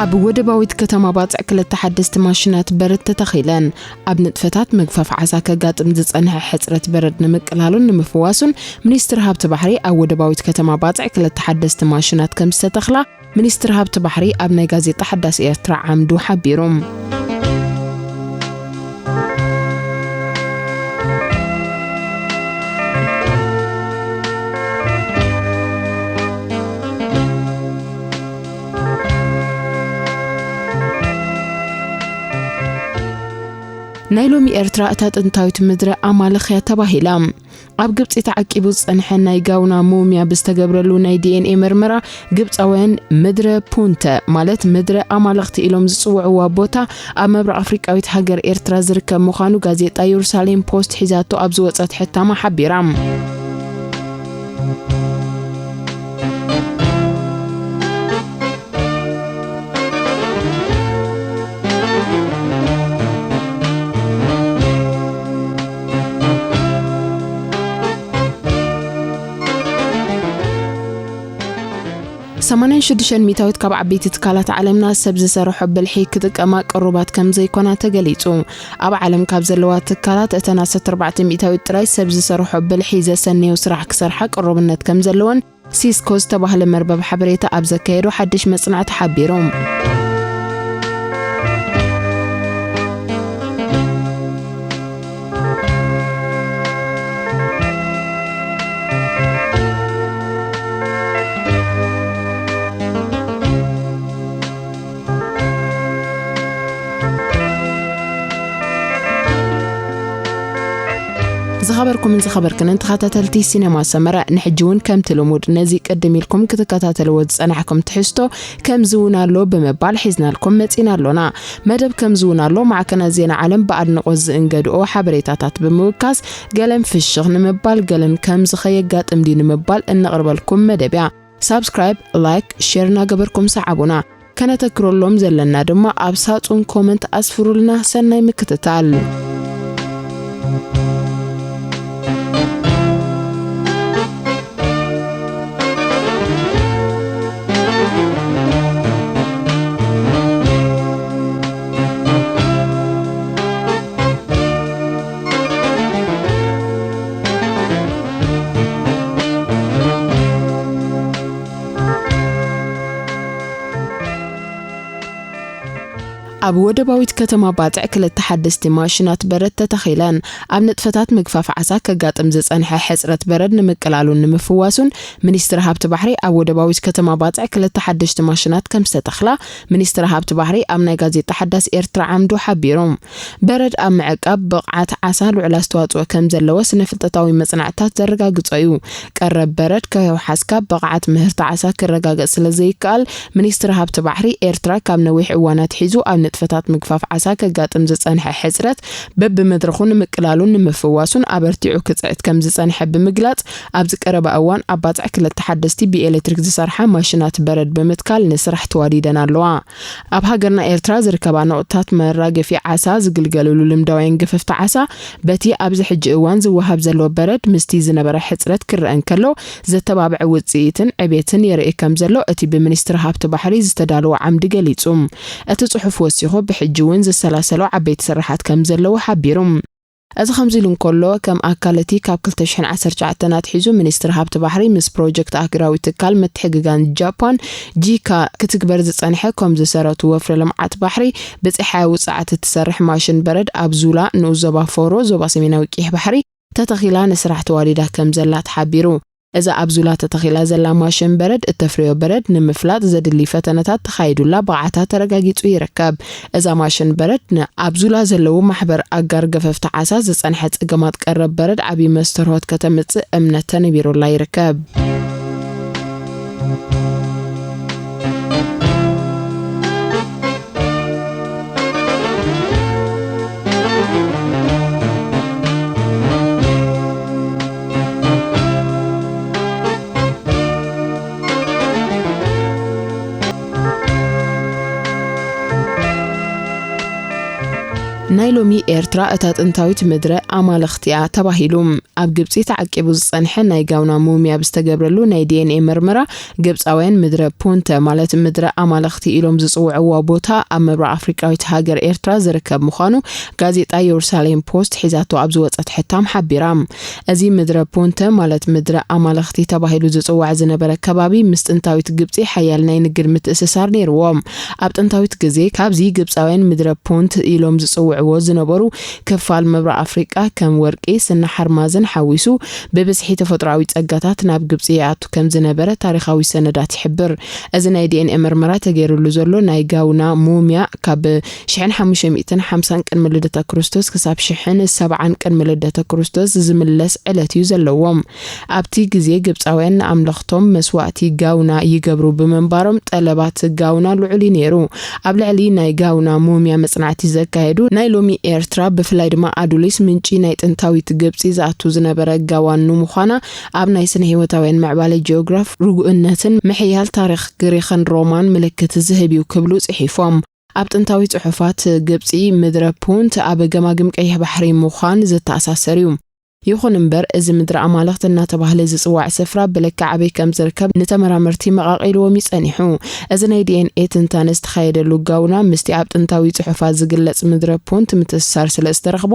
ኣብ ወደባዊት ከተማ ባጽዕ ክልተ ሓደስቲ ማሽናት በረድ ተተኺለን። ኣብ ንጥፈታት ምግፋፍ ዓሳ ከጋጥም ዝጸንሐ ሕጽረት በረድ ንምቅላሉን ንምፍዋሱን፣ ሚኒስትሪ ሃብቲ ባሕሪ ኣብ ወደባዊት ከተማ ባጽዕ ክልተ ሓደስቲ ማሽናት ከም ዝተተኽላ፣ ሚኒስትሪ ሃብቲ ባሕሪ ኣብ ናይ ጋዜጣ ሓዳስ ኤርትራ ዓምዱ ሓቢሩ። ናይ ሎሚ ኤርትራ እታ ጥንታዊት ምድረ ኣማልኽ እያ ተባሂላ። ኣብ ግብጺ ተዓቂቡ ዝጸንሐ ናይ ጋውና ሞምያ ብዝተገብረሉ ናይ ዲ ኤን ኤ መርመራ፣ ግብጻውያን ምድረ ፑንተ፣ ማለት ምድረ ኣማልኽቲ ኢሎም ዝጽውዕዋ ቦታ፣ ኣብ ምብራቕ ኣፍሪቃዊት ሃገር ኤርትራ ዝርከብ ምዃኑ ጋዜጣ የሩሳሌም ፖስት ሒዛቶ ኣብ ዝወጸት ሕታማ ሓቢራ። ሰማንያን ሽዱሽተን ሚእታዊት ካብ ዓበይቲ ትካላት ዓለምና ሰብ ዝሰርሖ ብልሒ ክጥቀማ ቅሩባት ከም ዘይኮና ተገሊጹ። ኣብ ዓለም ካብ ዘለዋ ትካላት እተን ዓሰርተ ኣርባዕተ ሚእታዊት ጥራይ ሰብ ዝሰርሖ ብልሒ ዘሰነዮ ስራሕ ክሰርሓ ቅሩብነት ከም ዘለወን ሲስኮ ዝተባህለ መርበብ ሓበሬታ ኣብ ዘካየዶ ሓድሽ መጽናዕቲ ሓቢሩ። ዝኸበርኩምን ዝኸበርክንን ተኸታተልቲ ሲነማ ሰመረ፣ ንሕጂ እውን ከምቲ ልሙድ ነዚ ቅድም ኢልኩም ክትከታተልዎ ዝጸናሕኩም ትሕዝቶ ከምዚ እውን ኣሎ ብምባል ሒዝናልኩም መጺና ኣሎና። መደብ ከምዚ እውን ኣሎ፣ ማዕከናት ዜና ዓለም ብኣድንቖት ዝእንገድኦ ሓበሬታታት ብምውካስ፣ ገለን ፍሽኽ ንምባል፣ ገለን ከምዚ ከየጋጥም ድዩ ንምባል እነቕርበልኩም መደብ እያ። ሳብስክራይብ፣ ላይክ፣ ሼር እናገበርኩም ሰዓቡና። ከነተክረሎም ዘለና ድማ ኣብ ሳጹን ኮመንት ኣስፍሩልና። ሰናይ ምክትታል። ኣብ ወደባዊት ከተማ ባጽዕ ክልተ ሓደስቲ ማሽናት በረድ ተተኺለን። ኣብ ንጥፈታት ምግፋፍ ዓሳ ከጋጥም ዝጸንሐ ሕጽረት በረድ ንምቅላሉን ንምፍዋሱን፣ ሚኒስትሪ ሃብቲ ባሕሪ ኣብ ወደባዊት ከተማ ባጽዕ ክልተ ሓደሽቲ ማሽናት ከም ዝተተኽላ፣ ሚኒስትሪ ሃብቲ ባሕሪ ኣብ ናይ ጋዜጣ ሓዳስ ኤርትራ ዓምዱ ሓቢሩ። በረድ ኣብ ምዕቃብ ብቕዓት ዓሳ ልዑል ኣስተዋጽኦ ከም ዘለዎ ስነ-ፍልጠታዊ መጽናዕትታት ዘረጋግጾ እዩ። ቀረብ በረድ ከየውሓስካ ብቕዓት ምህርቲ ዓሳ ክረጋገጽ ስለ ዘይከኣል፣ ሚኒስትሪ ሃብቲ ባሕሪ ኤርትራ ካብ ነዊሕ እዋን ኣትሒዙ ኣብ ንጥፈታት ምግፋፍ ዓሳ ከጋጥም ዝጸንሐ ሕጽረት በብመድረኹ ንምቅላሉን ንምፍዋሱን ኣበርቲዑ ክጽዕት ከም ዝጸንሐ ብምግላጽ፣ ኣብዚ ቀረባ እዋን ኣብ ባጽዕ ክልተ ሓደስቲ ብኤሌክትሪክ ዝሰርሓ ማሽናት በረድ ብምትካል ንስራሕ ተዋዲደን ኣለዋ። ኣብ ሃገርና ኤርትራ ዝርከባ ነቑጥታት መራገፊ ዓሳ ዝግልገልሉ ልምዳውያን ገፈፍቲ ዓሳ፣ በቲ ኣብዚ ሕጂ እዋን ዝወሃብ ዘሎ በረድ ምስቲ ዝነበረ ሕጽረት ክረአ እንከሎ፣ ዘተባብዕ ውጽኢትን ዕቤትን የርኢ ከም ዘሎ እቲ ብሚኒስትሪ ሃብቲ ባሕሪ ዝተዳለወ ዓምዲ ገሊጹ። እቲ ጽሑፍ ወሲኹ፣ ብሕጂ እውን ዝሰላሰሎ ዓበይቲ ስራሓት ከም ዘለዉ ሓቢሩ። እዚ ከምዚ ኢሉ እንከሎ፣ ከም ኣካል እቲ ካብ ክልተ ሽሕን ዓሰርተ ትሽዓተን ኣትሒዙ ሚኒስትሪ ሃብቲ ባሕሪ ምስ ፕሮጀክት ኣህጉራዊ ትካል ምትሕግጋን ጃፓን፣ ጂካ፣ ክትግበር ዝጸንሐ ኮም ዝሰረቱ ወፍሪ ልምዓት ባሕሪ ብጸሓያዊ ጸዓት እትሰርሕ ማሽን በረድ ኣብ ዙላ፣ ንኡስ ዞባ ፎሮ፣ ዞባ ሰሜናዊ ቀይሕ ባሕሪ፣ ተተኺላ ንስራሕ ተዋዲዳ ከም ዘላ ተሓቢሩ። እዛ ኣብ ዙላ ተተኺላ ዘላ ማሽን በረድ እተፍርዮ በረድ ንምፍላጥ ዘድሊ ፈተነታት ተኻይዱላ ብቕዓታ ተረጋጊጹ ይርከብ። እዛ ማሽን በረድ ን-፣ ኣብ ዙላ ዘለዉ ማሕበር ኣጋር ገፈፍቲ ዓሳ ዝጸንሐ ጸገማት ቀረብ በረድ ዓቢ መስተርሆት ከተምጽእ እምነት ተነቢሩላ ይርከብ። ሎሚ ኤርትራ እታ ጥንታዊት ምድረ ኣማልኽቲ እያ ተባሂሉ። ኣብ ግብጺ ተዓቂቡ ዝጸንሐ ናይ ጋውና ሙምያ ብዝተገብረሉ ናይ ዲ ኤን ኤ መርመራ፣ ግብጻውያን ምድረ ፖንተ፣ ማለት ምድረ ኣማልኽቲ ኢሎም ዝጽውዕዋ ቦታ፣ ኣብ ምብራቕ ኣፍሪቃዊት ሃገር ኤርትራ ዝርከብ ምዃኑ ጋዜጣ የሩሳሌም ፖስት ሒዛቶ ኣብ ዝወጸት ሕታም ሓቢራ። እዚ ምድረ ፖንተ፣ ማለት ምድረ ኣማልኽቲ ተባሂሉ ዝጽዋዕ ዝነበረ ከባቢ፣ ምስ ጥንታዊት ግብጺ ሓያል ናይ ንግድ ምትእስሳር ነይርዎ። ኣብ ጥንታዊት ግዜ ካብዚ ግብጻውያን ምድረ ፖንት ኢሎም ዝጽውዕዎ ዝነበሩ ክፋል ምብራቕ ኣፍሪቃ፣ ከም ወርቂ፣ ስነ ሓርማዝን ሓዊሱ ብብዝሒ ተፈጥሮኣዊ ጸጋታት ናብ ግብጺ ይኣቱ ከም ዝነበረ ታሪኻዊ ሰነዳት ይሕብር። እዚ ናይ ዲ ኤን ኤ መርመራ ተገይሩሉ ዘሎ ናይ ጋውና ሙምያ ካብ ሽሕን ሓሙሽተ ሚእትን ሓምሳን ቅድሚ ልደተ ክርስቶስ ክሳብ ሽሕን ሰብዓን ቅድሚ ልደተ ክርስቶስ ዝምለስ ዕለት እዩ ዘለዎም። ኣብቲ ግዜ ግብጻውያን ንኣምለኽቶም መስዋእቲ ጋውና ይገብሩ ብምንባሮም፣ ጠለባት ጋውና ልዑል እዩ ነይሩ። ኣብ ልዕሊ ናይ ጋውና ሙምያ መጽናዕቲ ዘካየዱ ናይ ሎሚ ኤርትራ፣ ብፍላይ ድማ ኣዱሊስ፣ ምንጪ ናይ ጥንታዊት ግብጺ ዝኣቱ ዝነበረ ጋዋን ንምዃና፣ ኣብ ናይ ስነ ህይወታውያን ምዕባለ ጂኦግራፍ ርጉእነትን ምሕያል ታሪኽ ግሪኽን ሮማን ምልክት ዝህብ እዩ ክብሉ ጽሒፎም። ኣብ ጥንታዊ ጽሑፋት ግብጺ፣ ምድረ ፑንት ኣብ ገማግም ቀይሕ ባሕሪ ምዃን ዝተኣሳሰር እዩ። ይኹን እምበር፣ እዚ ምድሪ ኣማልኽቲ እናተባህለ ዝጽዋዕ ስፍራ ብልክዕ ኣበይ ከም ዝርከብ ንተመራመርቲ መቓቒልዎም እዩ ጸኒሑ። እዚ ናይ ዲ ኤን ኤ ትንታነ ዝተኻየደሉ ጋውና፣ ምስቲ ኣብ ጥንታዊ ጽሑፋት ዝግለጽ ምድረ ፑንት ምትእስሳር ስለ ዝተረኽቦ፣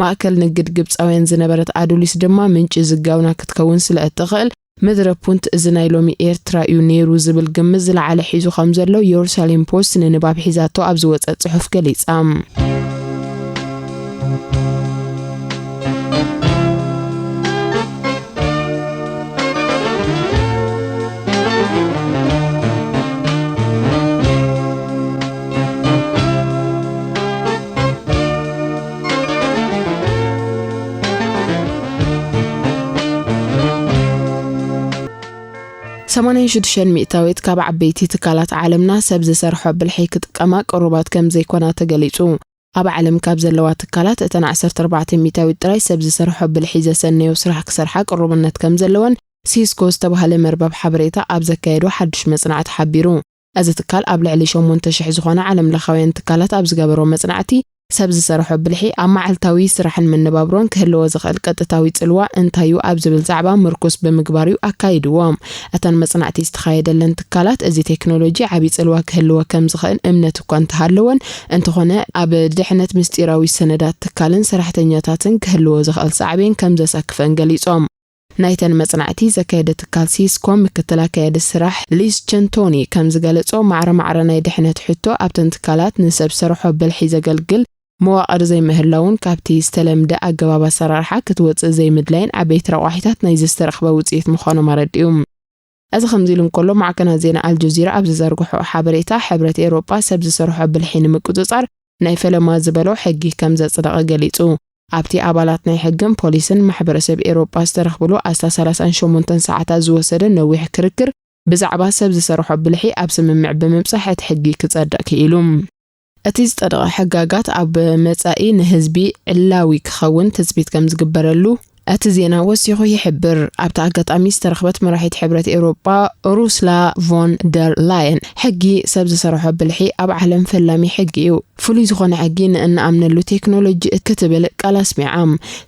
ማእከል ንግድ ግብጻውያን ዝነበረት ኣዱሊስ ድማ ምንጪ እዚ ጋውና ክትከውን ስለ እትኽእል፣ ምድረ ፑንት እዚ ናይ ሎሚ ኤርትራ እዩ ነይሩ ዝብል ግምት ዝለዓለ ሒዙ ከም ዘሎ የሩሳሌም ፖስት ንንባብ ሒዛቶ ኣብ ዝወጸ ጽሑፍ ገሊጻ። ሰማንያን ሽዱሽተን ሚእታዊት ካብ ዓበይቲ ትካላት ዓለምና ሰብ ዝሰርሖ ብልሒ ክጥቀማ ቅሩባት ከም ዘይኮና ተገሊጹ። ኣብ ዓለም ካብ ዘለዋ ትካላት፣ እተን ዓሰርተ ኣርባዕተ ሚእታዊት ጥራይ ሰብ ዝሰርሖ ብልሒ ዘሰነዮ ስራሕ ክሰርሓ ቅሩብነት ከም ዘለወን፣ ሲስኮ ዝተባህለ መርበብ ሓበሬታ ኣብ ዘካየዶ ሓድሽ መጽናዕቲ ሓቢሩ። እዚ ትካል ኣብ ልዕሊ ሸሞንተ ሽሕ ዝኾና ዓለምለኻውያን ትካላት ኣብ ዝገበሮ መጽናዕቲ፣ ሰብ ዝሰርሖ ብልሒ ኣብ መዓልታዊ ስራሕን መነባብሮን ክህልዎ ዝኽእል ቀጥታዊ ጽልዋ እንታይ እዩ ኣብ ዝብል ዛዕባ ምርኩስ ብምግባር እዩ ኣካይድዎ። እተን መጽናዕቲ ዝተኻየደለን ትካላት፣ እዚ ቴክኖሎጂ ዓቢ ጽልዋ ክህልዎ ከም ዝኽእል እምነት እኳ እንተሃለወን፣ እንተኾነ ኣብ ድሕነት ምስጢራዊ ሰነዳት ትካልን ሰራሕተኛታትን ክህልዎ ዝኽእል ሳዕቤን ከም ዘሰክፈን ገሊጾም። ናይተን መጽናዕቲ ዘካየደ ትካል ሲስኮ ምክትል ኣካያዲ ስራሕ ሊስ ቸንቶኒ ከም ዝገለጾ፣ ማዕረ ማዕረ ናይ ድሕነት ሕቶ ኣብተን ትካላት ንሰብ ሰርሖ ብልሒ ዘገልግል መዋቕር ዘይምህላውን ካብቲ ዝተለምደ ኣገባብ ኣሰራርሓ ክትወጽእ ዘይምድላይን ዓበይቲ ረቋሒታት ናይዚ ዝተረኽበ ውጽኢት ምዃኖም ኣረዲኡ። እዚ ከምዚ ኢሉ እንከሎ፣ ማዕከናት ዜና ኣልጀዚራ ኣብ ዝዘርግሖ ሓበሬታ፣ ሕብረት ኤውሮጳ ሰብ ዝሰርሖ ብልሒ ንምቁጽጻር ናይ ፈለማ ዝበሎ ሕጊ ከም ዘጽደቐ ገሊጹ። ኣብቲ ኣባላት ናይ ሕግን ፖሊስን ማሕበረሰብ ኤውሮጳ ዝተረኽብሉ ኣስታት ሰላሳን ሸሞንተን ሰዓታት ዝወሰደ ነዊሕ ክርክር፣ ብዛዕባ ሰብ ዝሰርሖ ብልሒ ኣብ ስምምዕ ብምብጻሕ እቲ ሕጊ ክጸድቕ ክኢሉ። እቲ ዝጸደቐ ሕጋጋት ኣብ መጻኢ ንህዝቢ ዕላዊ ክኸውን ትጽቢት ከም ዝግበረሉ እቲ ዜና ወሲኹ ይሕብር። ኣብቲ ኣጋጣሚ ዝተረኽበት መራሒት ሕብረት ኤውሮጳ ኡርሱላ ቮን ደር ላየን፣ ሕጊ ሰብ ዝሰርሖ ብልሒ ኣብ ዓለም ፈላሚ ሕጊ እዩ። ፍሉይ ዝኾነ ሕጊ ንእንኣምነሉ ቴክኖሎጂ ክትብል ቃል ኣስሚዓ።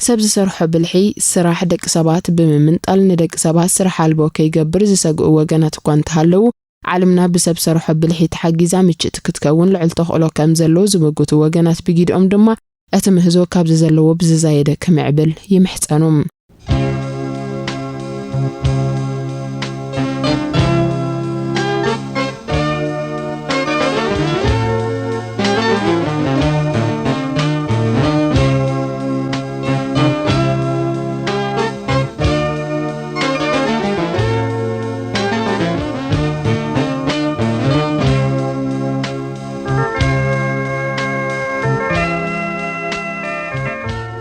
ሰብ ዝሰርሖ ብልሒ ስራሕ ደቂ ሰባት ብምምንጣል ንደቂ ሰባት ስራሕ ኣልቦ ከይገብር ዝሰግኡ ወገናት እኳ እንተሃለዉ፣ ዓለምና ብሰብ ሰርሖ ብልሒ ተሓጊዛ ምችእቲ ክትከውን ልዑል ተኽእሎ ከም ዘሎ ዝምጉቱ ወገናት ብጊድኦም ድማ፣ እቲ ምህዞ ካብዚ ዘለዎ ብዝዛየደ ክምዕብል ይምሕጸኑ።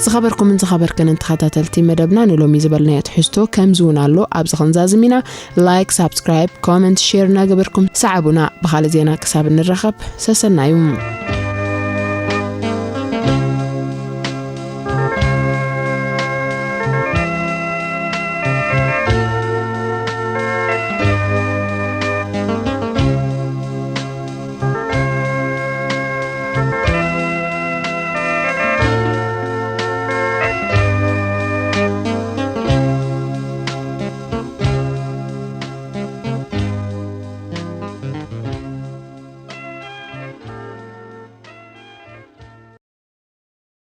ዝኸበርኩምን ዝኸበርክንን ተኸታተልቲ መደብና፣ ንሎሚ ዝበልናዮ ትሕዝቶ ከምዚ እውን ኣሎ። ኣብዚ ክንዛዝም ኢና። ላይክ፣ ሳብስክራይብ፣ ኮመንት፣ ሼር እናገበርኩም ሰዓቡና። ብኻልእ ዜና ክሳብ እንራኸብ፣ ሰሰናዩ።